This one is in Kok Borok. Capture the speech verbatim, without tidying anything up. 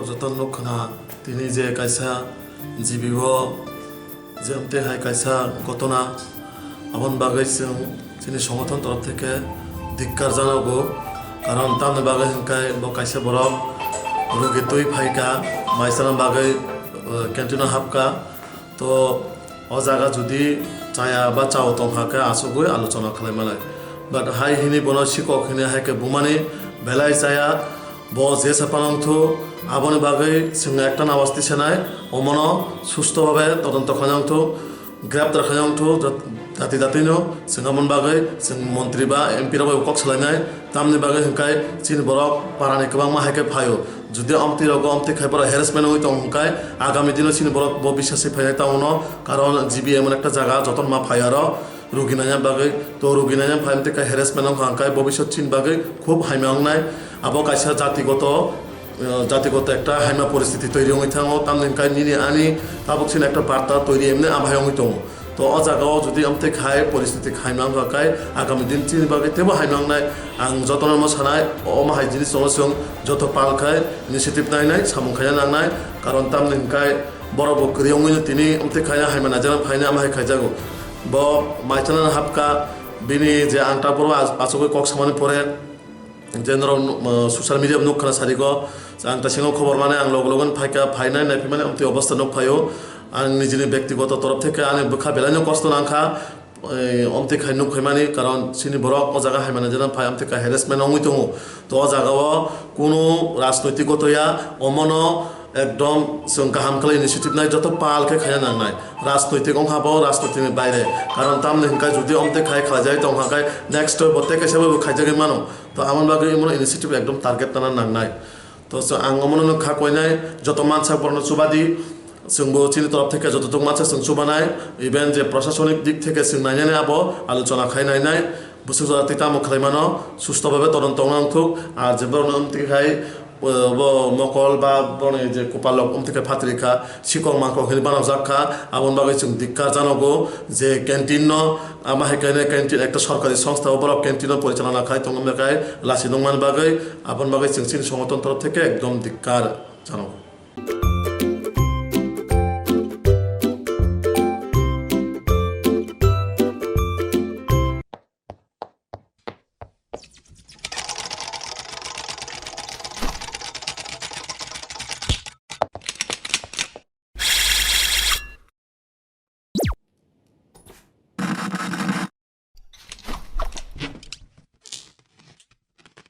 Joto nuk khna tini je kaisa G B o je amtwi hai kaisa ghotona, aboni bagwi chwng chini songothon torof theke dikkar janogo. Karon tamni bagwi hwnkhe bo kaisa borok rugi twi phaikha, mai chana bagwi, eh, canteen o hapkha. To o jaga jodi chaya ba chao tongkha khe asugwi alochona khlai manai. But hai hini bono sikok hini hai khe bumani belai chaya, bo jesa panang thu, aboni bagwi chwng ekta nawasti senai, omono susto bhabe todonto khainang thu, greptar khainang thu, jat-, jati jatino chwng aboni bagwi chwng montri ba M P rok bai kok salainai, tamni bagwi hwnkhe chini borok parani kwbangma hai khe phaio. Jodi amtwi rogo amtwi khai borok harassment wngwi tong hwnkhe agami dino chini borok bo bisasi phainai tamo no, karon G B emon ekta jaga jotono ma phai aro rugi naina bagwi, to rugi naina phai amtwi khai harassment wngkha hwnkhe bobisot chini bagwi khub haima wngnai. Abo kaisa jatigoto, eh, jatigoto ekta haima poristiti toiri wngwi thango, tamni hwnkhe nini ani tabuk chini ekta barta toiri emne amhai wngwi tongo. To o jaga o jodi amtwi khai poristiti haima wngkha khai agami din chini bagwi teibo haima wngnai. Ang jotono mo sanai, omo hai jinis tongo chwng joto pal khai initiative nainai, samung khaina nangnai, karon tamni hwnkhe borok bo kwrwi wngwino tini amtwi khaina haima naijana phaina ama hai khaijago. Bo mai chana hapkha, bini je ang taboro as-, asugwi kok samani pore, je norok nu-, uh, social media nukha na sarigo, ang ta singo khobor mane ang logo logo phaikha, phainai naiphimani amtwi obostha nuk phaio. Ang nijini bektigoto torof theke ani bwkha belaino kosto nangkha, eh, amtwi khai nuk phaimani, karon chini borok o jaga haimani jana phai amtwi khai harassment wngwi tongo. To o jaga o kunu rajnoitik goto ya, omono ekdom chwng kaham khlai initiative nai, joto pal khe khaina nangnai. Rajnoitik wngkha bo rajnoitik ni baire, karon tamni hwnkhe jodi amtwi khai khlaijagwi tongkha khe next bo tei kaisa bo khaijagwi mano. To aboni bagwi omono initiative ekdom target nana nangnai. To so ang omono kha koinai, joto mansak borokno chubadi, chwngbo chini torof theke joto tok mansak chwng chubanai, even je prosasonik dik theke chwng nainani abo alochona khai nainai, bwswk jora twi tamo khlai mano, susto bhabe todonto wngna wngthuk, ar je borokno wngtwi khai, bo mokol ba borokni je kupalok wngtwi khai phatri kha, sikok mangkok hinwi banajak kha, aboni bagwi chwng dikkar janogo je canteen no, ama hai khe canteen ekta sorkari songstha o borok canteen no porichalona khai tongo, wngkha khe lasi nungmani bagwi. Aboni bagwi chwng chini songothon torof theke ekdom dikkar janogo.